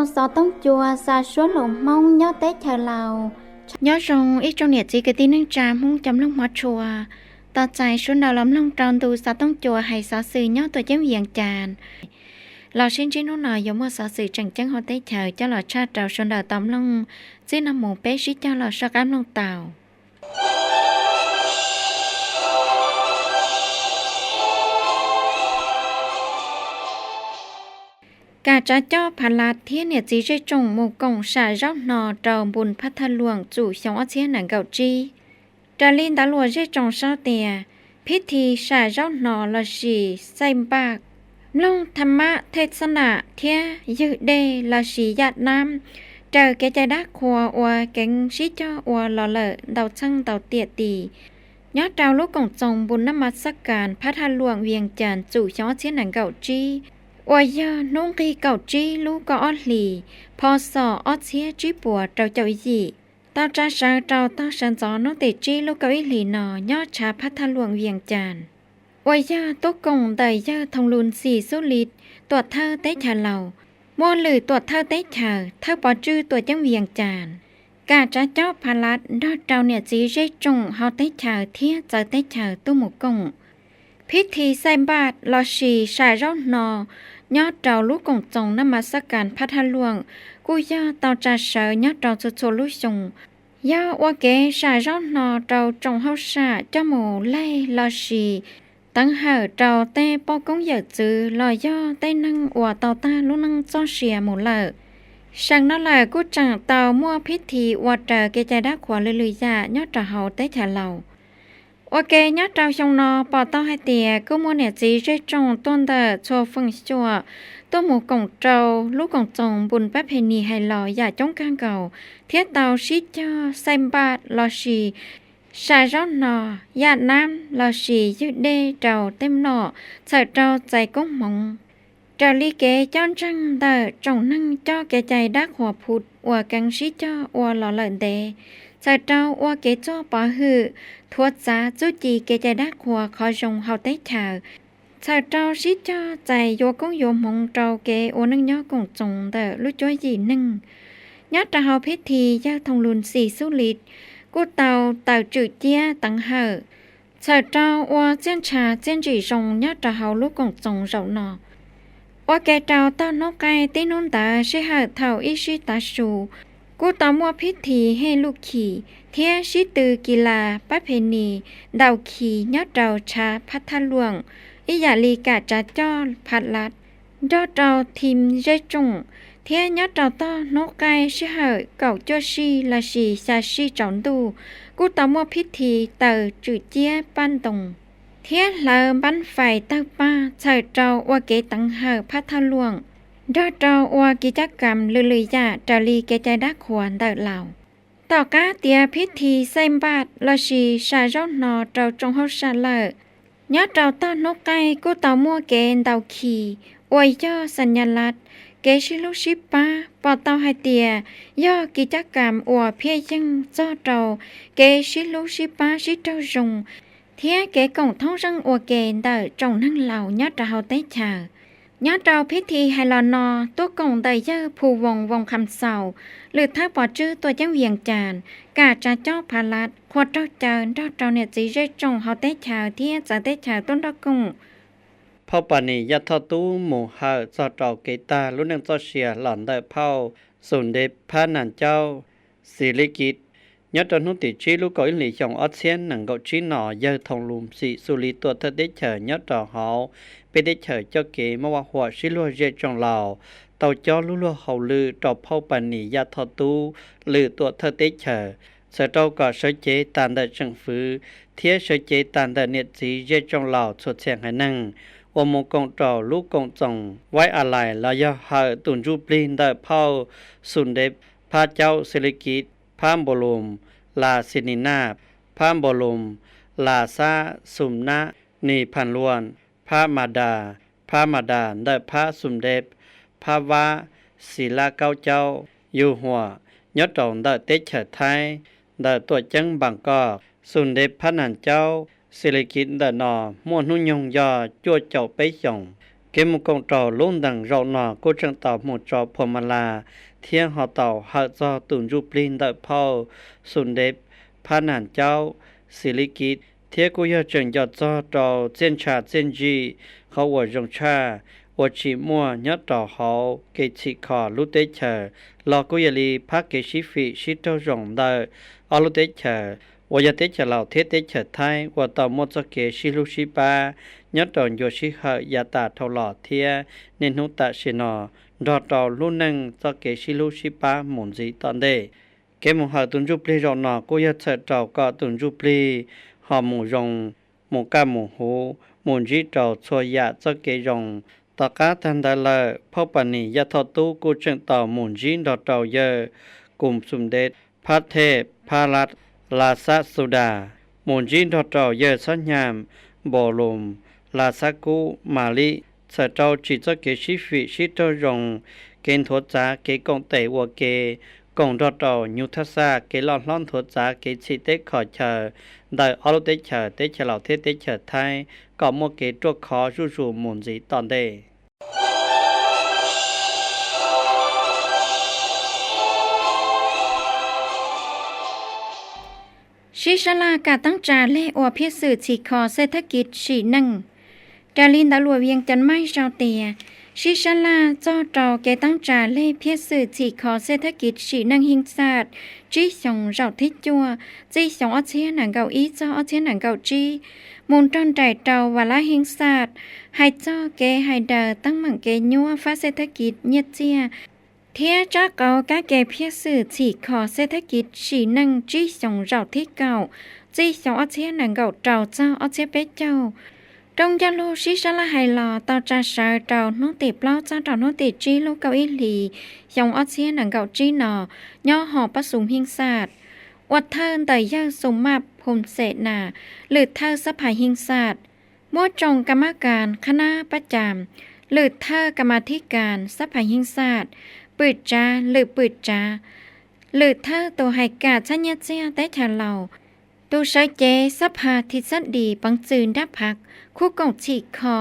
Xov tooj cua xa suab lus Hmoob nyob teb chaws Laus. Nyob zoo ib tsoom niam txiv kwv tij neej tsa Hmoob cov mloog hmov tshua, tos txais sawv daws los mloog rau ntu xov tooj cua hais xov xwm nyob tuam ceeb Vias Cas. Los sib ntsib hnub no yuav muaj xov xwm tseem ceeb hauv teb chaws coj los tshaj rau sawv daws tau mloog. Txij no mus peb sib cog los soj qab mloog tau. Kam Tsav Cob Pha Las thiab niam txiv zej tsoom mus koom sam zaub hno rau npus Phab Thaj Luam txum xyoo ob txhiab nees nkaum tsib. Raws li ntawv luam zej tsoom sau tias, phib thi sam zaub hno lossis xaij npaj, mloog thaj mab thej xab nam thiab ywg dej lossis yaj nab raws kev cai dab qhuas uas keev sib cog ua los lawm ntau txheej ntau tiam tis nyob rau lub koom txoos npus Nab Mas Xab Kas Phab Thaj Luam Vias Cas txum xyoo ob txhiab nees nkaum tsib, uas yog hnub nqig kaum tsib lub kaum ob hlis, pho xom ob txhiab tsib puas rau caum yim, tau tsa sawv rau tog sawv ntxov hnub tim tsib lub kaum ib hlis no nyob tshav Phab Thaj Luam Vias Cas, uas yog tub koom ntawm yawg Thoos Lus Xim Xub Lis tuam thawj teb chaws Laus, muaj lwm tuam thawj teb chaws, thawj pov tswj tuam ceeb Vias Cas, Kam Tsav Cob Pha Las nrog rau niam txiv zej tsoom hauv teb chaws thiab txawv teb chaws tuaj mus koom. Phib thi xaij npaj lossis sam zaub hno nyob rau lub koom txoos Nab Mas Xab Kas Phab Thaj Luam kuj yog tau tsa sawv nyob rau txhua txhua lub xyoo, yog ua kev sam zaub hno rau tsoom hauj sam coj mus laig lossis teev hawm rau tej poj koob yawm txwv los yog tej neeg uas tau tag lub neej txoj sia mus lawm. Seem no lawm kuj tseem tau muaj phib thi ua raws kev cai dab qhuas lwm lwm yam nyob rau hauv teb chaws Laus. Ua ke nyob rau xyoo no pom tau hais tias kuj muaj niam txiv zej tsoom tuaj ntawm txhua feem xyuam tuaj mus koom rau lub koom txoos npus Pab Phe Nis hais los yam coob kawg nkaus thiab tau sib cog xaij npaj lossis sam zaub hno, yaj nab lossis ywg dej rau tej mlom txhawm rau txais koob hmoov. Raws li kev coj ntseeg ntawm tsoom neeg coj kev cai dab qhuas phu uas keev sib cog ua los lawm ntev, txhawm rau ua kev txuag pov hwm, thuav txav txuj ci kev cai dab qhuas qhov zoo hauv teb chaws, txhawm rau sib cog txais yuav koob yuav hmoov rau kev ua neej nyob koom txoos ntawm lub cuab yim neeg. Nyob rau hauv phib thi yawg Thoos Lus Xim Xub Lis kuj tau tawm tswm ciab teev hawm, txhawm rau ua txiaj ntsha txiaj ntsim zoo nyob rau hauv lub koom txoos zaum no. Ua ke rau tog hnub qaij tib hnub ntawd sij hawm thaum ib sij tav su, kuj tau muaj phib thi hej luj khim thiab sib tw kis las Pab Phe Nis ntaus khis nyob rau tshav Phab Thaj Luam, ib yam li Kam Tsav Cob Pha Las nrog rau thim zej tsoom, thiab nyob rau tog hnub qaij sij hawm kaum cuaj sij lossis xya sij tsaus ntuj, kuj tau muaj phib thi taws tswm ciab paj ntoos thiab hlawv npab fais tawg paj txhawm rau ua kev teev hawm Phab Thaj Luam, nrog rau ua kis cab kam lwm lwm yam raws li kev cai dab qhuas ntawm Laus. Tom qab tiav phib thi xaij npaj lossis sam zaub hno rau tsoom hauj sam lawm, nyob rau tog hnub qaij kuj tau muaj kev ntaus khis uas yog xa nya las, kev sib hlub sib pab pom tau hais tias yog kis cab kam uas phiaj yeej txog rau kev sib hlub sib pab sib raug zoo thiab kev koom thoob zeej ua ke ntawm tsoom neeg Laus nyob rau hauv teb chaws. Nyob rau phib thi hais los no, tuaj koom ntawm yawg Phu Voos Voos Kham Xaus, lwm thawj pov tswj tuam ceeb Vias Cas, Kam Tsav Cob Pha Las qhuas raug caw nrog rau niam txiv zej tsoom hauv teb chaws thiab txawv teb chaws tuaj nrog koom. Phauj Pab Nis Yaj Thoj Tub mus hawm txog rau kev tag lub neej txoj sia los ntawm phauj Xus Ntev Phab Nas Caub Xis Lis Kis. Nyob rau hnub tim tsib lub kaum ib hlis xyoo ob txhiab nees nkaum tsib no, yawg Thoos Lus Xim Xus Lis tuam thawj teb chaws nyob rau hauv peb teb chaws coj kev muab vaj huam sib luag zej tsoom Laus, tau cob lub luag hauj lwm rau phauj Pab Nis Yaj Thoj Tub lwm tuam thawj teb chaws, txhawm rau kom sawv cev tas ntawm tseem fwv thiab sawv cev tas ntawm niam txiv zej tsoom Laus txhua txhia haiv neeg uas mus koom rau lub koom txoos vaib a lais los yog hawm tus ntsuj plig ntawm phauj Xus Ntev Phab Caub Xis Lis Kis, Phab Npaus Lus Las Xis Nis Nas, Phab Npaus Lus Las Xab Xus Nab Nis Phas Luas, Phab Mas Das, Phab Mas Das ntawm Phab Xus Ntev, Phab Vab Xis Lab Kaub Caub Yus Huam nyob rau ntawm teb chaws Thaib, ntawm tuam ceeb Npas Koj. Xus Ntev Phab Nas Caub Xis Lis Kis ntawm no muaj hnub nyoog yog cuaj caum peb xyoos. Kev mus koom rau lub ntees zaum no kuj tseem tau mus tso phua ma las thiab ho tau hawm txog tus ntsuj plig ntawm phauj Xus Ntev Phab Nas Caub Xis Lis Kiv, thiab kuj yog tseem nco txog rau txiaj ntsha txiaj ntsim qhov uas zoo tshaj uas tsim muaj nyob rau hauv kev txhim kho lub teb chaws los kuj yog li phab kev sib fim sib raug zoo ntawm ob lub teb chaws uas yog teb chaws Laus thiab teb chaws Thaib uas tau muaj txoj kev sib hlub sib pab nyob rau ncua sij hawm yav tas dhau los thiab niaj hnub tam sim no nrog rau lub neej txoj kev sib hlub sib pab mus ntxiv tom ntej. Kev mus hawm tus ntsuj plig zaum no kuj yog txhawm rau kom tus ntsuj plig ho mus zoo, mus kaj mus huv, mus ntsib rau txhua yam txoj kev zoo. Tom qab tag ntawd lawm, phauj Paj Nis Yaj Thoj Tub kuj tseem tau mus ntsib nrog rau yawg Kus Xus Ntev Phab Thej Phab Lab Las Xab Xus Das, mus ntsib nrog rau yawg Xob Nyas Npos Lus Las Xab Kub Mas Lib, txhawm rau tsim txoj kev sib fim sib raug zoo, kev nthuav txav kev koom tes ua ke, koom nrog rau nyuj thaj xaj kev loj hlob nthuav txav kev txhim teb kho chaw ntawm ob lub teb chaws, teb chaws Laus thiab teb chaws Thaib kom muaj kev ruaj khov zuj zus mus ntxiv tom ntej. Sib sab laj kam teeb tsa leg ua phiaj xwm txhim kho xej thab kiv sim neej. Raws li ntawv lus Vias Cas Maj sau tias, sib sab laj txog rau kev teeb tsa leg phiaj xwm txhim kho xej thab kiv sim neej Hee Xaj tsib xyoos zaum thib cuaj, txij xyoo ob txhiab nees nkaum ib txog ob txhiab nees nkaum tsib, mus nrog nraim rau Vam Lab Hee Xaj hais txog kev hais daws teeb meem kev nyuaj fab xej thab kiv nyiaj txiag thiab tsab qauv kab ke phiaj xwm txhim kho xej thab kiv sim neej tsib xyoos zaum thib kaum, txij xyoo ob txhiab nees nkaum rau txog ob txhiab peb caug. Rooj ncauj lug sib sab laj hais los tau tsa sawv rau hnub tim plaub txog rau hnub tim tsib lub kaum ib hlis xyoo ob txhiab nees nkaum tsib no nyob hauv pab xum Hee Xaj, ua thawj ntawm yawg Xus Maj Phum Xes Nas, lwm thawj xab phas Hee Xaj, muab tsoom kas mab kas qhab nab pab cas, lwm thawj kas mas thib kas xab phas Hee Xaj, pwm tsav lwm pwm tsav, lwm thawj tus hais kam txhab nyiaj txiag teb chaws Laus, tus sawv cev xab phas thij xab dis peev txwm nrab phav, khub koom txhim kho,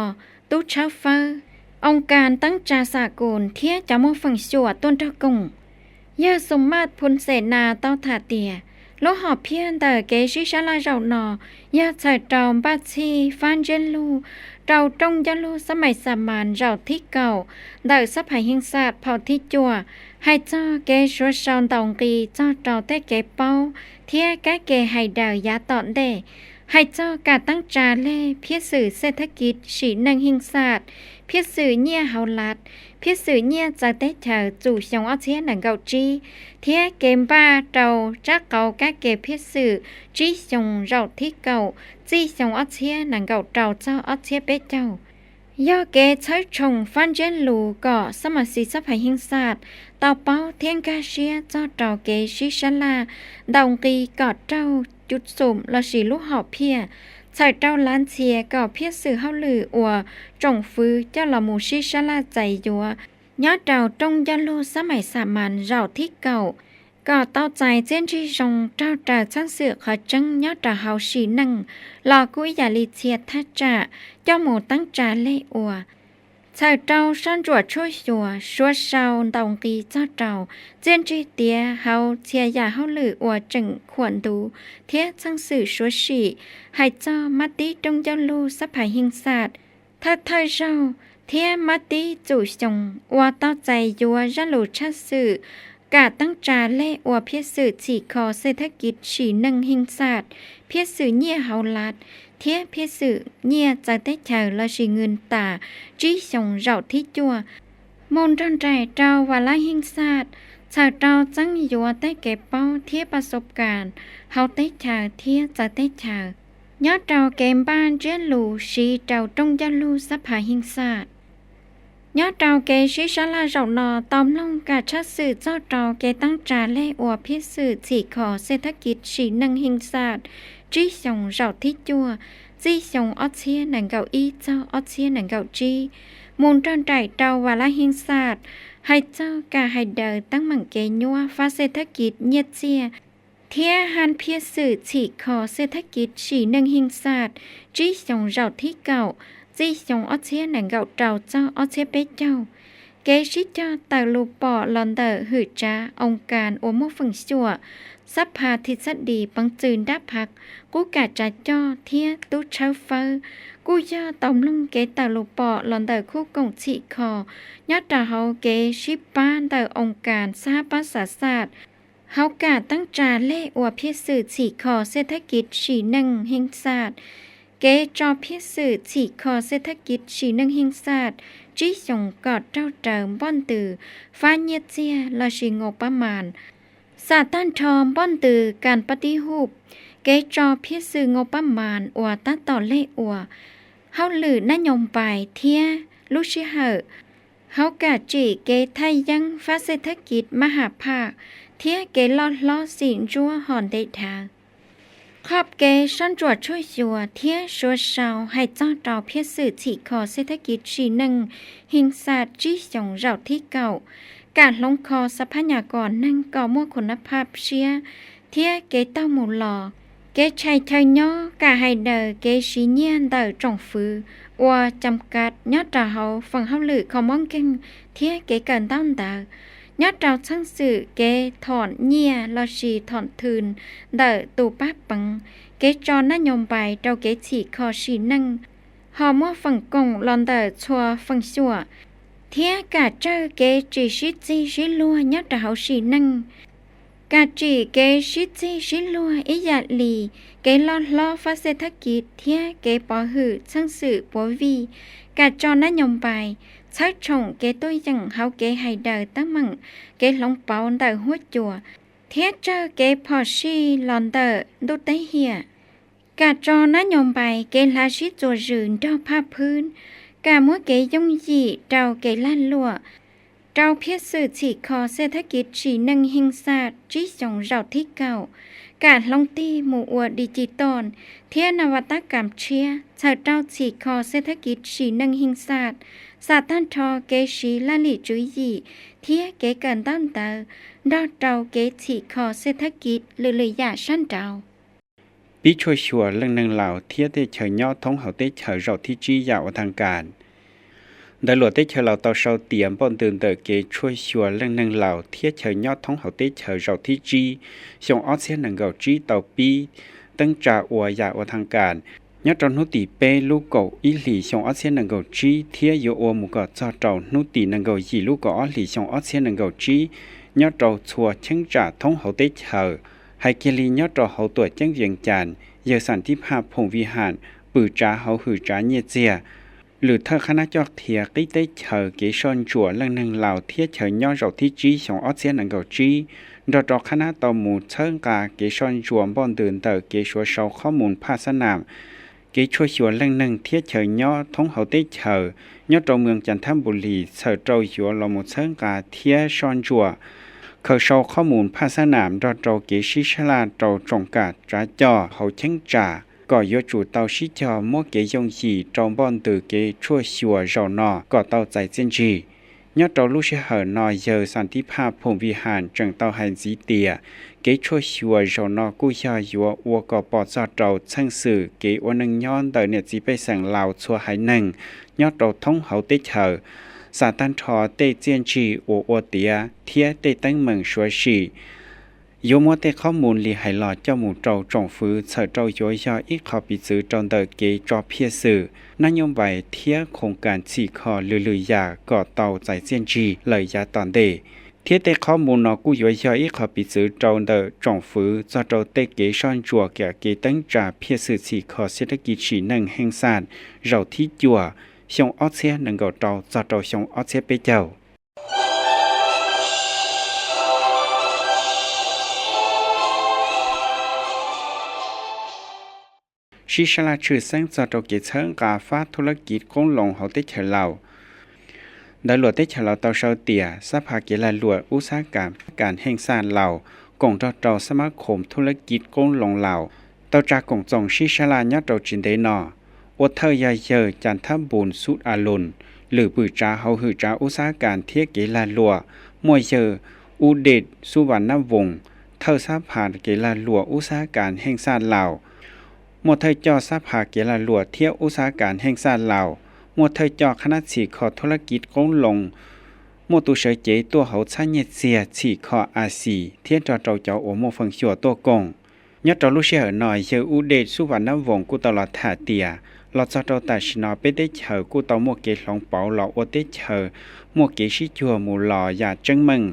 tub tshawb fawb, oo kas teeb tsa xam kus thiab cov muaj feem xyuam tuaj nrog koom. Yawg Xus Maj Phum Xes Nas tau tham tias, lub hom phiaj ntawm kev sib sab laj zaum no yog txhawm rau npaj txhij fab ntsiab lug rau rooj ncauj lug xab mais xa mas zaum thib kaum ntawm xab phas Hee Xaj phau thib cuaj, hais txog kev suav sau ntaus nqi txog rau tej kev paub thiab kab ke hais daws yav tom ntej, hais txog kam teeb tsa leg phiaj xwm xej thab kiv sim neej Hee Xaj, phiaj xwm nyiaj hauv lav, phiaj xwm nyiaj txawv teb chaws txum xyoo ob txhiab nees nkaum tsib, thiab kev npaj rau tsab qauv kab ke phiaj xwm tsib xyoos zaum thib kaum, txij xyoo ob txhiab nees nkaum rau txog ob txhiab peb caug. Yog kev txhawb tshoom fab ntsiab lus kom xab mas xis xab phas Hee Xaj tau paub thiab nkag siab txog rau kev sib sab laj ntaus nqi kom raug cuv xum lossis lub hom phiaj, txhawm rau lav ntxhias kom phiaj xwm hauj lwm uas tsoom fwv coj los mus sib sab laj txais yuav nyob rau rooj ncauj lug xab mais xa mas zaum thib kaum, kom tau txais txiaj ntsig zoo raug raws txheej xwm qhov tseeb nyob rau hauv sim neej los kuj ib yam li txhia thaj tsam coj mus teeb tsa leg ua. Txhawm rau soj ntsuam tshuaj xyuas suav sau ntaus nqi txog rau txiaj ntsig tiav hauv txhia yam hauj lwm uas tseem khuam ntuv thiab txheej xwm suav sim, hais txog mab tib rooj ncauj lug xab phas Hee Xaj, thawj thawj zaug thiab mab tib txum xyoo uas tau txais yuav zaj lus tshaj xwm kam teeb tsa leg ua phiaj xwm txhim kho xej thab kiv sim neej Hee Xaj, phiaj xwm nyiaj hauv lav, thiab phiaj xwm nyiaj txawv teb chaws lossis ngwj tas tsib xyoos zaum thib cuaj, mus nrog nraim rau Vam Lab Hee Xaj, txhawm rau txeeb yuav tej kev paub thiab pas xov kas hauv teb chaws thiab txawv teb chaws, nyob rau kev npaj ntsiab lus siv rau rooj ncauj lug xab phas Hee Xaj. Nyob rau kev sib sab laj zaum no tau mloog kam tshaj xwm txog rau kev teeb tsa leg ua phiaj xwm txhim kho xej thab kiv sim neej Hee Xaj tsib xyoos zaum thib cuaj, txij xyoo ob txhiab nees nkaum ib txog ob txhiab nees nkaum tsib, mus nrog nraim rau Vam Lab Hee Xaj, hais txog kam hais daws teeb meem kev nyuaj fab xej thab kiv nyiaj txiag, thiab hab phiaj xwm txhim kho xej thab kiv sim neej Hee Xaj tsib xyoos zaum thib kaum, txij xyoo ob txhiab nees nkaum rau txog ob txhiab peb caug. Kev sib cog tawm lus pom los ntawm hwm tsav oo kas uas muaj feem xyuam xab pha thi xab dis peev xwm nrab phav qub kam tsav coj thiab tub tshawb fawb kuj yog tau mloog kev tawm lus pom los ntawm khub koom txhim kho nyob rau hauv kev sib pab ntawm oo kas xab pab xav xaj hauv kam teeb tsa lej uas phiaj xwm txhim kho xej thab kiv sim neej heej xaj. Kev tso phiaj xwm txhim kho xej thab kiv sim neej heej xaj tsib xyoos kom raug raws npoj ntws fab nyiaj txiag lossis ngau pab mas. Xam tag nrho npoj ntws kas pab tib huj, kev tso phiaj xwm ngau pab mas uas tab tom lej ua, hauj lwm nab nyoos npais thiab lub sij hawm hauv kam tsim kev thaj yeeb fab xej thab kiv mab ham phaj thiab kev loj hlob xim ntsuab hom ntev dhawv. Qhov kev soj ntsuam tshuaj xyuas thiab suav sau hais txog rau phiaj xwm txhim kho xej thab kiv sim neej heej xaj tsib xyoos zaum thib kaum, kam hloov kho xab phab nyas kom neeg kom muaj khun nab phaj siab thiab kev taug mus los. Kev tshais chaw nyob kam hais daws kev siv nyiaj ntawm tsoom fwv ua cam kav nyob rau hauv feem hauj lwm kho mob nkeeg thiab kev kawm ntaub ntawv. Nyob rau txheej xwm kev thom nyiaj lossis thom thw ntawm tus pab peev, kev tso nab nyoos npais rau kev txhim kho sim neej ho muaj feem koom los ntawm txhua feem xyuam, thiab kam tsawj kev tsis sib txig sib luag nyob rau hauv sim neej. Kam tsim kev sib txig sib luag ib yam li kev loj hlob fab xej thab kiv thiab kev pov hwm txheej xwm puav vij. Kam tso nab nyoos npais, txhawb tshoom kev tuaj yeem hauv kev hais daws teeb meem, kev hloov pauv ntawm huab cua, thiab tsawj kev phom sij los ntawm ntuj teb hiam. Kam tso nab nyoos npais kev hlav sib txuas zws nrog phaj phwb, kam muab kev yooj yim rau kev lag luam. Rau phiaj xwm txhim kho xej thab kiv sim neej heej xaj tsib xyoos zaum thib kaum, kam hloov tig mus ua digital thiab nav vaj tab kam tshiab txhawm rau txhim kho xej thab kiv sim neej heej xaj. Xam tag nrho kev siv laj lim tswv yim thiab kev kawm ntaub ntawv nrog rau kev txhim kho xej thab kiv lwm lwm yam sab nraud. Pib tshuaj xyuas leej neeg Laus thiab tej chaw nyob thoob hauv teb chaws zaum thib tsib yam ua thaj kas. Ntawv luam teb chaws Laus tau sau tias npoj ntws ntawm kev tshuaj xyuas leej neeg Laus thiab chaw nyob thoob hauv teb chaws zaum thib tsib xyoo ob txhiab nees nkaum tsib tau pib teeb tsa ua yam ua thaj kas nyob rau hnub tim peb lub kaum ib hlis xyoo ob txhiab nees nkaum tsib thiab yuav ua mus kom txog rau hnub tim nees nkaum yim lub kaum ob hlis xyoo ob txhiab nees nkaum tsib nyob rau txhua cheeb tsam thoob hauv teb chaws. Hais kiag li nyob rau hauv tuam ceeb Vias Cas, yawg Xam Tib Phaj Phoom Vij Ham pwm tsav hauv hwm tsav nyiaj txiag. Lwm thawj qhab nab coj qhia qib teb chaws kev soj ntsuam leej neeg Laus thiab chaw nyob zaum thib tsib xyoo ob txhiab nees nkaum tsib, nrog rau qhab nab tau mus txhawb nqa kev soj ntsuam npoj ntws ntawm kev suav sau qhob mus phaj xab nam, kev tshuaj xyuas leej neeg thiab chaw nyob thoob hauv teb chaws nyob rau moos Cas Thab Npus Lis txhawm rau yuav los mus txhawb nqa thiab soj ntsuam khaws sau qhob mus phaj xab nam nrog rau kev sib sab laj rau tsoom kam tsav coj hauv cheeb tsam kom yuav tsum tau sib cog muab kev yooj yim rau npoj ntws kev tshuaj xyuas zaum no kom tau txais txiaj ntsig. Nyob rau lub sij hawm no yawg Xam Tib Phaj Phoom Vij Ham tseem tau hais ntxiv tias kev tshuaj xyuas zaum no kuj yog yuav ua kom pom txog rau txheej xwm kev ua neej nyob ntawm niam txiv pej xeem Laus txhua haiv neeg nyob rau thoob hauv teb chaws, xam tag nrho tej txiaj ntsig uas ua tiav thiab tej teeb meem suav sim. Yuav muab tej qhob mus li hais los coj mus rau tsoom fwv txhawm rau yuav yog ib qho piv txwv rau ntawm kev tso phiaj xwm, nab nyob npais thiab khoos kas txhim kho lwm lwm yam kom tau txais txiaj ntsig lawm yav tom ntej. Thiab tej qhob mus no kuj yuav yog ib qho piv txwv rau ntawm tsoom fwv txog rau tej kev soj ntsuam kam kev teeb tsa phiaj xwm txhim kho xej thab kiv sim neej heej xaj zaum thib cuaj xyoo ob txhiab nees nkaum rau txog rau xyoo ob txhiab peb caug. Sib sab laj tshwj xeeb txog rau kev txhawb nqa fab thub lab kiv qoob loo hauv teb chaws Laus. Ntawv luam teb chaws Laus tau sau tias xab pha kev lag luam ub xab kas heej xaj Laus koom nrog rau xab mab khoom thub lab kiv qoob loo Laus tau tsa koom txoos sib sab laj nyob rau tsis ntev no. Ua thawj yog yawg Cas Thab Npus Xub A Lus, lwm pwm tsav hauv hwm tsav ub xab kas thiab kev lag luam, muaj yawg Ub Dej Xub Vas Nab Voos, thawj xab pha kev lag luam ub xab kas heej xaj Laus, muaj thawj coj xab pha kev lag luam thiab ub xab kas heej xaj Laus, muaj thawj coj qhab nab txhim kho thub lab kiv qoob loo, muaj tus sawv cev tuaj hauv txhab nyiaj txiag txhim kho Axias thiab nrog rau cov uas muaj feem xyuam tuaj koom. Nyob rau lub sij hawm no, yawg Ub Dej Xub Vam Nab Voos kuj tau los tham tias, los txog rau tam sim no peb teb chaws kuj tau muaj kev hloov pauv los ua teb chaws muaj kev sib cuag mus los yam tseeb meej,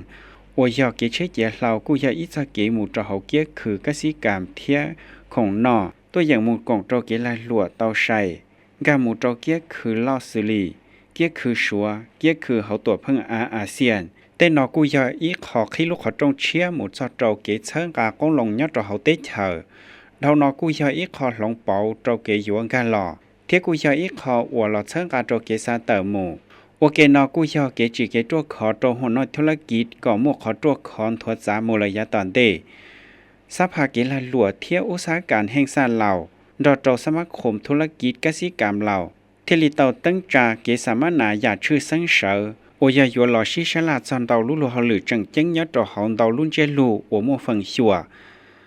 uas yog kev tsheb ciav hlau kuj yog ib txoj kev mus rau hauv kiab khw kab xib kam thiab khoom noj, tuaj yeem mus koom rau kev lag luam tau sai, nkag mus rau kiab khw loj xws li kiab khw Suav, kiab khw hauv tuam pheej av Axias. Tej no kuj yog ib qho qhib lub qhov rooj tshiab mus txog rau kev txhawb nqa qoob loo nyob rau hauv teb chaws. Dhau no kuj yog ib qho hloov pauv rau kev yuav nkag los, thiab kuj yog ib qho uas los txhawb nqa rau kev xav tawm mus. Ua ke no kuj yog kev tsim kev ruaj khov rau hua noj thub lab kiv kom muaj qhov ruaj khov nthuav txav mus lawm yav tom ntej. Xab phas kev lag luam thiab ub xab kam heej xaj Laus nrog rau xab mab khoom thub lab kiv kab xib kam Laus thiaj li tau teeb tsa kev xa mab nas yam tshwj xeeb sawv uas yog yuav los sib sab laj txog ntau lub luag hauj lwm tseem ceeb nyob rau hauv ntau lub ntsiab lus uas muaj feem xyuam,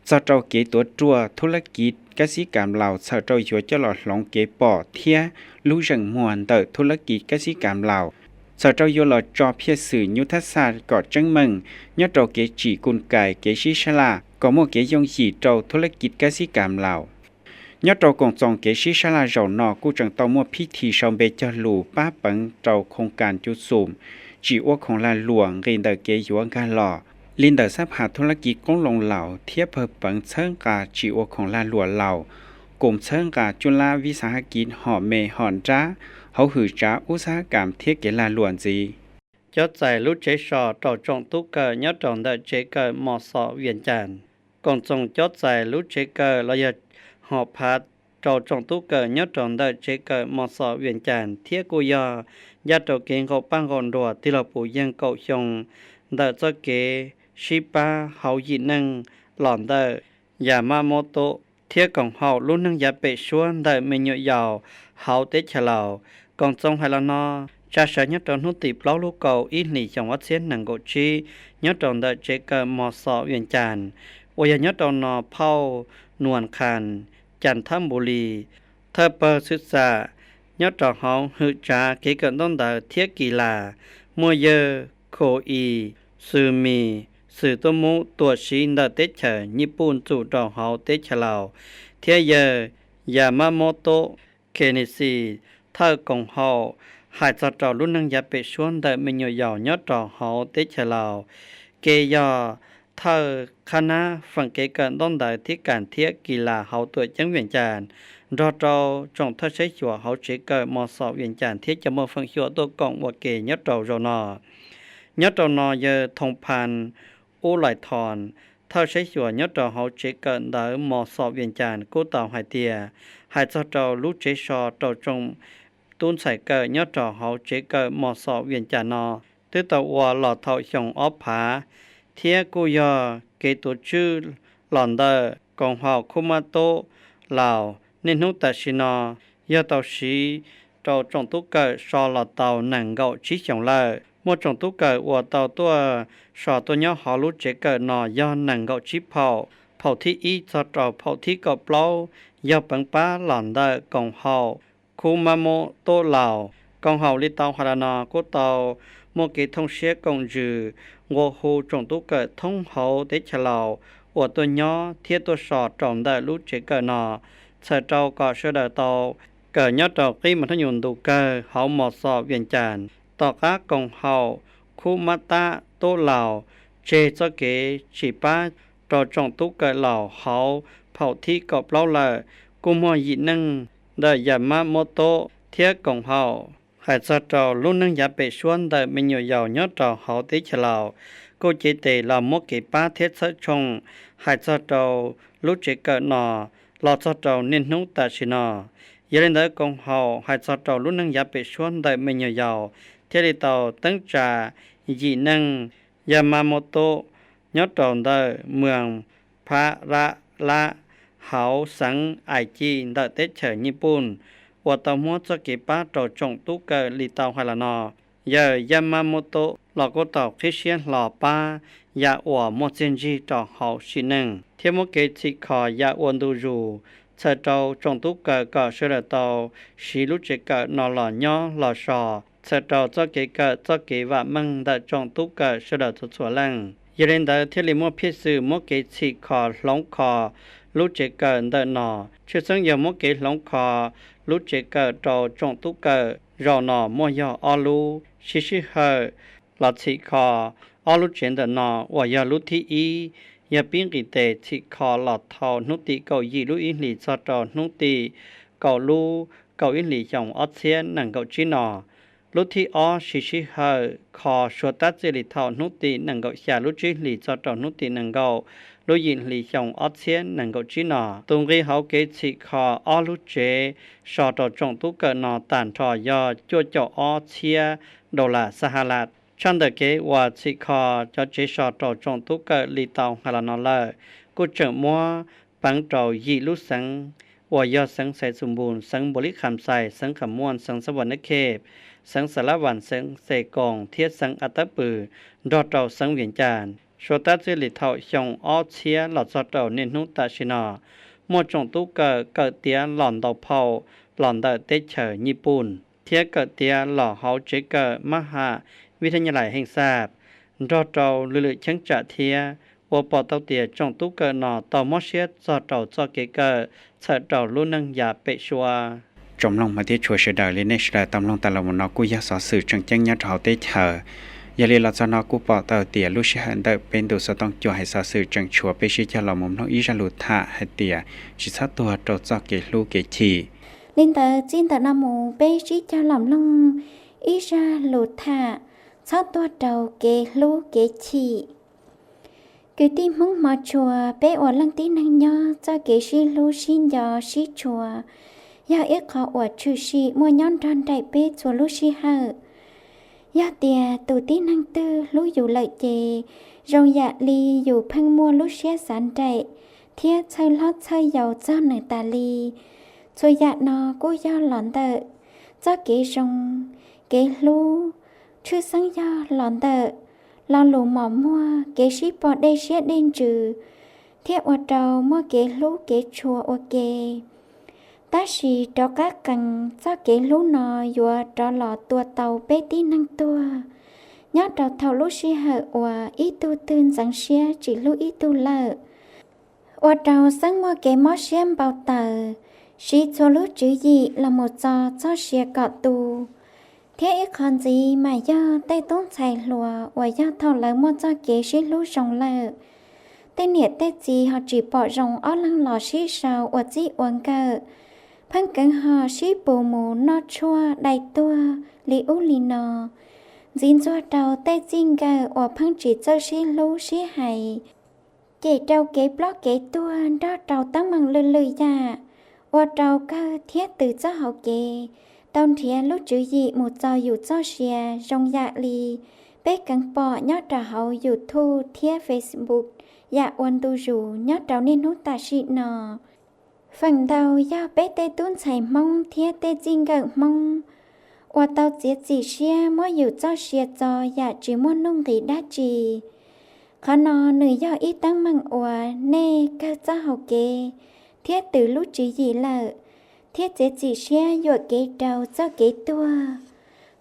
txog rau kev tuav ruaj thub lab kiv kab xib kam Laus txhawm rau yuav coj los hloov kev pom thiab lub zeem muag ntawm thub lab kiv kab xib kam Laus, txhawm rau yuav los tso phiaj xwm nyub thab xaj kom tseeb meej nyob rau kev tsim kuj kais kev sib sab laj kom muaj kev yooj yim rau thub lab kiv kab xib kam Laus. Nyob rau koom txoos kev sib sab laj zaum no kuj tseem tau muaj phib thi sau npe cog lus pab peev rau khoos kas cuv xum tsim ua khoom lag luam nqis ntawm kev yuav nkag los li ntawm xab phas thub lab kiv qoob loo Laus thiab pawg peev txhawb nqa tsim ua khoom lag luam Laus, koom txhawb nqa cuaj lab vib xab hab kiv hom me hom nrab hauv hwm tsav ub xab kam thiab kev lag luam ntxiv. Cob txais lub tsev so rau tsoom tub kawm nyob rau ntawm tsev kawm Mos Xos Vias Cas. Koom txoos cob txais lub tsev kawm los yog hom phav rau tsoom tub kawm nyob rau ntawm tsev kawm Mos Xos Vias Cas thiab kuj yog ncaj rau kev nqaum paj nqaum nruas tig los puv yeeg kaum xyoo ntawm txoj kev sib pab hauv yim neej los ntawm Yas Mab Mob Tub thiab koom haum lub neej yav pem suab ntawm me nyuam yaus hauv teb chaws Laus. Koom txoos hais los no, tsa sawv nyob rau hnub tim plaub lub kaum ib hlis xyoo ob txhiab nees nkaum tsib nyob rau ntawm tsev kawm Mos Xos Vias Cas uas yog nyob rau no phauj Nuas Khas, Cas Thab Npus Lis, thawj pawg xwm txam nyob rau hauv hwm tsav kev kawm ntaub ntawv thiab kis las, muaj yawg Khos Is Xws Mis xws tuaj mub tuam siv ntawm teb chaws Nyij Pooj txum rau hauv teb chaws Laus, thiab yawg Yas Mab Mob Tub Khes Nis Xis thawj koom haum hais txog rau lub neej yav pem suab ntawm me nyuam yaus nyob rau hauv teb chaws Laus, ke yog thawj qhab nab feem kev kawm ntaub ntawv thiab kas thiab kis las hauv tuam ceeb Vias Cas, nrog rau tsoom thawj saib xyuas hauv tsev kawm Mos Xos Vias Cas thiab cov muaj feem xyuam tuaj koom ua ke nyob rau zaum no. Nyob rau no yawg Thoo Phas Ub Lais Thos, thawj saib xyuas nyob rau hauv tsev kawm ntawv Mos Xos Vias Cas kuj tau hais tias, hais txog rau lub tsev so rau tsoom tub ntxhais kawm nyob rau hauv tsev kawm Mos Xos Vias Cas no, twb tau ua los thaum xyoo ob phav, thiab kuj yog kev tuav tswj los ntawm koom haum Khub Mab Tub Laus niaj hnub tam sim no yog tau siv rau tsoom tub kawm so los tau nees nkaum tsib xyoos lawm. Muaj tsoom tub kawm uas tau tuaj so tuaj nyob hauv lub tsev kawm no yog nees nkaum tsib phaum, phaum thib ib txog rau phaum thib kaum plaub yog peev pab los ntawm koom haum Khub Mab Mob Tub Laus. Koom haum li tau hais los no kuj tau muaj kev thooj siab koom ntsws nqua hu tsoom tub kawm thoob hauv teb chaws Laus uas tuaj nyob thiab tuaj so rau ntawm lub tsev kawm no, txhawm rau kom sawv daws tau kawm nyob rau qib mos hnub nyoog ntu kawg hauv Mos Xos Vias Cas. Tom qab koom haum Khub Mab Tab Tub Laus tseg txoj kev tsim pab rau tsoom tub kawm Laus hauv phaum thib kaum plaub lawm, kuj muaj yim neeg ntawm Yas Mab Mob Tub thiab koom haum hais txog rau lub neej yav pem suab ntawm me nyuam yaus nyob rau hauv teb chaws Laus. Kuj cev tes los muab kev pab thiab txhawb tshooj hais txog rau lub tsev kawm no los txog rau niaj hnub tam sim no. Yog li ntawd koom haum hais txog rau lub neej yav pem suab ntawm me nyuam yaus thiaj li tau teeb tsa yim neeg Yas Mab Mob Tub nyob rau ntawm moos Phab Lab Lab hauv xeev Ais Ci ntawm teb chaws Nyij Pooj uas tau muab txoj kev pab rau tsoom tub kawm li tau hais los no. Yawg Yas Mab Mob Tub los kuj tau qhib siab hlo pab yam uas muaj txiaj ntsig rau hauv sim neej thiab muab kev txhim kho yam ua ntu zus txhawm rau tsoom tub kawm kom sawv daws tau siv lub tsev kawm no los nyob los so, txhawm rau txoj kev kawm txoj kev vam meej ntawm tsoom tub kawm sawv daws txhua txhua leej. Yog li ntawd thiaj li muaj phiaj xwm muab kev txhim kho hloov kho lub tsev kawm ntawm no. Tshwj xeeb yog muab kev hloov kho lub tsev kawm rau tsoom tub kawm zaum no muaj yog ob lub. Siv sij hawm los txhim kho ob lub tsev ntawm no uas yog lub thib ib yog pib nqis tes txhim kho los thaum hnub tim kaum yim lub ib hlis txog rau hnub tim kaum lub kaum ib hlis xyoo ob txhiab nees nkaum tsib no. Lub thib ob siv sij hawm kho suav tab txij li thaum hnub tim nees nkaum xya lub tsib hlis txog rau hnub tim nees nkaum lub yim hlis xyoo ob txhiab nees nkaum tsib no. Tus nqi hauv kev txhim kho ob lub tsev so rau tsoom tub kawm no tag nrho yog cuaj caum ob txhiab dollar Sahalas. Tshaj ntawm kev uas txhim kho cov tsev so rau tsoom tub kawm li tau hais los no lawm, kuj tseem muab peev rau yim lub xeev uas yog xeev Xais Xus Npus, xeev Npus Lis Kham Xais, xeev Kham Muaj, xeev Xab Vas Nab Khej, xeev Xas Lab Vas, xeev Xes Koos thiab xeev As Tab Pwm, nrog rau xeev Vias Cas. Suav tab txij li thaum xyoo ob txhiab los txog rau niaj hnub tam sim no, muaj tsoom tub kawm kawm tiav los ntaus phau los ntawm teb chaws Nyij Pooj thiab kawm tiav los hauv tsev kawm mab ham vib thab nyab lais heej xaj nrog rau lwm lwm cheeb tsam thiab, ua pom tau tias tsoom tub kawm no tau mob siab txog rau txoj kev kawm txhawm rau lub neej yav pem suab. Tsoom mloog mas thiab tshua sawv daws li nej sawv daws tau mloog tas los mus no kuj yog xov xwm tseem ceeb nyob rau hauv teb chaws. Yog li los txog no kuj pom tau tias lub sij hawm ntawm peb ntu xov tooj cua hais xov xwm tseem tshuav, peb sib cog los mus mloog ib zaj lus tham hais tias tsis txhob tuag rau txoj kev hlub kev chim. Li ntawd txij ntawm no mus peb sib cog los mloog ib zaj lus tham txhob tuag rau kev hlub kev chim. Kwv tij Hmoob hmov tshua, peb ua leej tib neeg nyob txoj kev sib hlub sib nco sib tshua yog ib qho uas tshwm sim muaj nyob nrog nraim peb txhua lub sij hawm. Yog tias tus tib neeg twg hlub yus lawm ces zoo yam li yus pheej muaj lub siab xav nraim thiab txhawj hlob txhawj yau txog nws tas li. Txhua yam no kuj yog los ntawm txoj kev zoo, kev hlub, tshwj xeeb yog los ntawm lo lus mos muag, kev sib pom dej siab dej ntsws, thiab ua rau muaj kev hlub kev tshua ua ke. Tab sis rov qab qees txoj kev hlub no yuav rov los tua tau peb tib neeg tuag, nyob rau thaum lub sij hawm uas ib tug twg ntxeev siab tsis hlub ib tug lawm, ua rau xeeb muaj kev mob siab npau taws, siv txhua lub tswv yim los mus txo txoj sia kom tu, thiab ib qho ntxiv mas yog tej tub ntxhais hluas uas yog thaum lawv muaj txoj kev sib hlub zoo lawm, tej niam tej txiv ho tsis pom zoo ob leeg los sib sau ua txij ua nkawm, pheej keev ho sib pus mus noj tshuaj dai tuag li ub li no, ntxiv ntxuag rau tej txij nkawm uas pheej tsis txawj sib hlub sib hais, cem rau kev ploj kev tuag nrog rau teeb meem lwm lwm yam, ua rau kawg thiab twm txoj hauv kev tau nrhiav lub tswv yim mus txo yus txoj sia zoo yam li peb keev pom nyob rau hauv YouTube thiab Facebook yam ua ntu zus nyob rau niaj hnub tam sim no. Feem ntau yog peb tej tub ntxhais Hmoob thiab tej txij nkawm Hmoob uas tau txiav txim siab muab yus txoj sia txo yam tsis muaj nuj nqis dab tsi. Qhov no nws yog ib teeb meem uas nej kawg txoj hau kev thiab twm lub tswv yim lawm, thiab txiav txim siab yuam kev rau txoj kev tuag.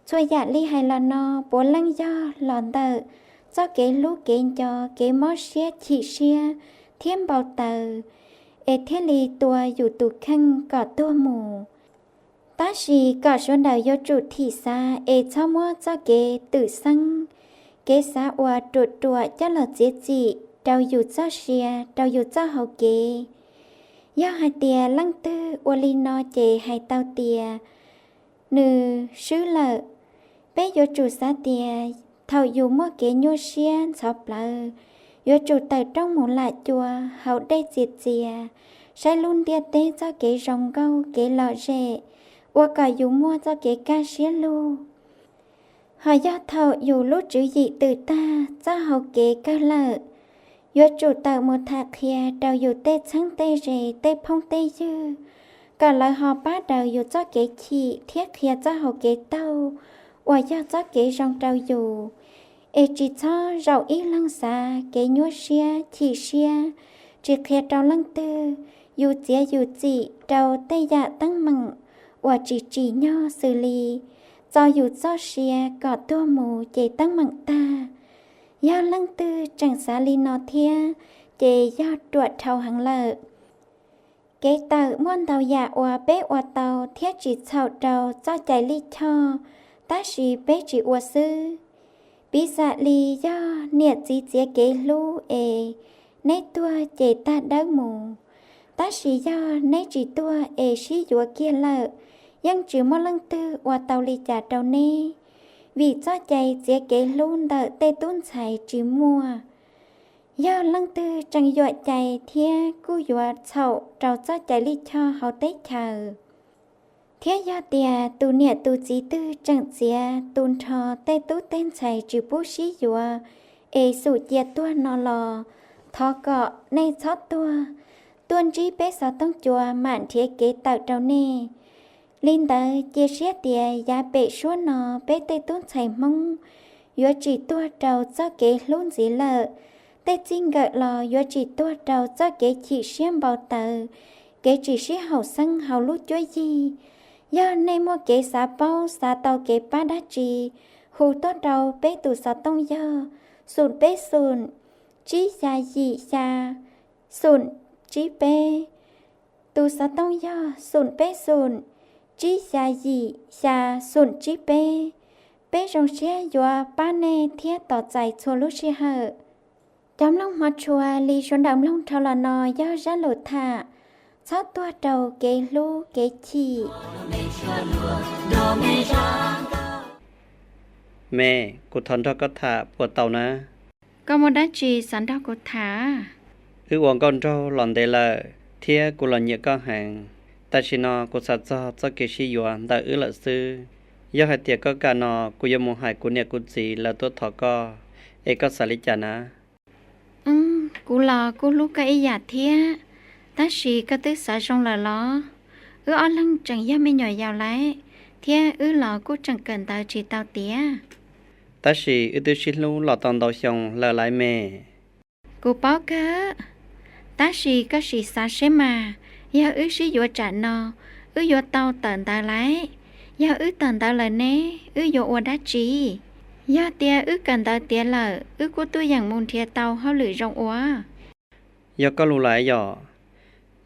Txhua yam li hais los no puav leej yog los ntawm txoj kev hlub kev nco, kev mob siab chim siab thiab npau taws, es thiaj li tua yus tus kheej kom tuag mus. Tab sis kom sawv daws yuav tsum thim xav es txhob muab txoj kev twm xeeb, kev xav uas ruam ruam coj los txiav txim rau yus txoj sia, rau yus txoj hau kev. Yog hais tias leej twg ua li no ces hais tau tias nws swb lawm. Peb yuav tsum xav tias thaum yus muaj kev nyuaj siab ntxhov plawv, yuav tsum tawm rooj mus lam cua, haus dej txias txias, saib lub ntiaj teb txoj kev zoo nkauj kev lom zem, ua kom yus muaj txoj kev kaj siab lug. Ho yog thaum yus lub tswv yim twm tag, txoj hau kev kawg lawm, yuav tsum tawm mus tham qhia rau yus tej txheeb tej ze, tej phooj tej ywg, kom lawv ho pab daws yus txoj kev chim thiab qhia txoj hau kev taug uas yog txoj kev zoo rau yus. Es tsis txhob zaum ib leeg xav kev nyuaj siab chim siab, tsis qhia rau leej twg, yus txiav yus txim rau tej yam teeb meem uas tsis tsim nyog xws li txo yus txoj sia kom tuag mus ces teeb meem tag, yog leej twg tseem xav li no thiab ces yog ruam dhau heev lawm. Kev tawm muaj ntau yam uas peb ua tau thiab tsis txhaum rau txoj cai lij choj, tab sis peb tsis ua xwb. Piv xam li yog niam txiv txiav kev hlub es neb tuag ces tag dawb mus, tab sis yog neb tsis tuag es sib yuav kiag lawm, yeej tsis muaj leej twg ua tau li cas rau neb, vim txoj cai txiav kev hlub ntawm tej tub ntxhais tsis muaj. Yog leej twg tseem yuam cai thiab kuj yuav txhaum rau txoj cai lij choj hauv teb chaws. Thiab yog tias tus niam tus txiv twg tseem txiav tu nrho tej tub tej ntxhais tsis pub sib yuav es xum cia tuag no los, thov kom nej txhob tuag, tuaj ntsib peb xov tooj cua mam nrhiav kev tawm rau nej. Li ntawd cia siab tias yav pem suab no peb tej tub ntxhais Hmoob yuav tsis tuag rau txoj kev hlub ntxiv lawm, tej txij nkawm los yuav tsis tuag rau txoj kev chim siab npau taws, kev tsis sib haum xeeb hauv lub cuab yig. Yog nej muaj kev xav paub xav tau kev pab dab tsi, hu tuaj rau peb tus xov tooj yog xum peb xum, tsib xya yim xya, xum tsib peb. Tus xov tooj yog xum peb xum, tsib xya yim xya, xum tsib peb. Peb zoo siab yuav pab nej thiab tos txais txhua lub sij hawm. Cov mloog hmov tshua, li sawv daws mloog dhau los no yog zaj lus tham txhob tuag rau kev hlub kev chim. Me, kuv thov nrog koj tham puas tau na? Koj muaj dab tsi xav nrog kuv tham? Wb ua nkauj nraug los ntev lawm thiab kuv los nyiam koj heev. Tam sim no kuv xav txog txoj kev sib yuav ntawm wb lawm xwb. Yog hais tias koj kam no, kuv yuav mus hais kuv niam kuv txiv lawv tuaj thov koj, es koj xav li cas na? Kuv los kuj hlub koj ib yam thiab, tab sis koj twb xav zoo lawm los? Wb ob leeg tseem yog me nyuam yaus lawm, thiab wb los kuj tseem kawm ntawv tsis tau tiav. Tab sis wb twb sib hlub los tau ntau xyoo lawm laiv me. Kuv paub kawg, tab sis koj sim xav seb mas, yog wb sib yuav tsam no, wb yuav tau tawm ntawv lawm? Yog wb tawm ntawv lawm ne, wb yuav ua dab tsi? Yog tias wb kawm ntawv tiav lawm, wb kuj tuaj yeem mus nrhiav tau hauj lwm zoo ua. Yog koj lus lawm yom.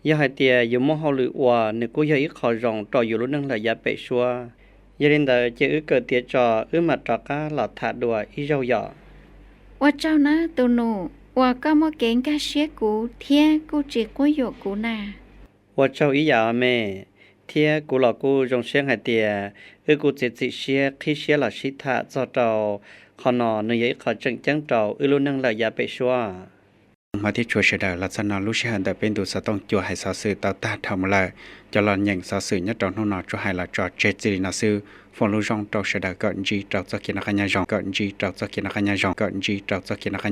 Yog hais tias yus muaj hauj lwm ua, nws kuj yog ib qho zoo rau yus lub neej lawm yav pem suab. Yog li ntawd ces wb kawm tiav tso, wb mam rov qab los tham dua ib zaug yom. Ua tsaug nawb tus nus uas koj muaj kev nkag siab kuv thiab kuj tsis quab yuam kuv na. Ua tsaug ib yam me, thiab kuv los kuj zoo siab hais tias wb kuj txiav txim siab qhib siab los sib tham txog rau qhov no, nws yog ib qho tseem ceeb rau wb lub neej lawm yav pem suab. Hmov thiab tshua sawv daws, los txog no lub sij hawm ntawm peb ntu xov tooj cua hais xov xwm tau tag dhau mus lawm. Cov los nyeem xov xwm nyob rau hnub no tsuas hais los tso tseg txij li no xwb. Foom lus zoo rau sawv daws, kom ntsib rau txoj kev noj qab nyob zoo, kom ntsib rau txoj kev noj qab nyob zoo, kom ntsib rau txoj kev noj qab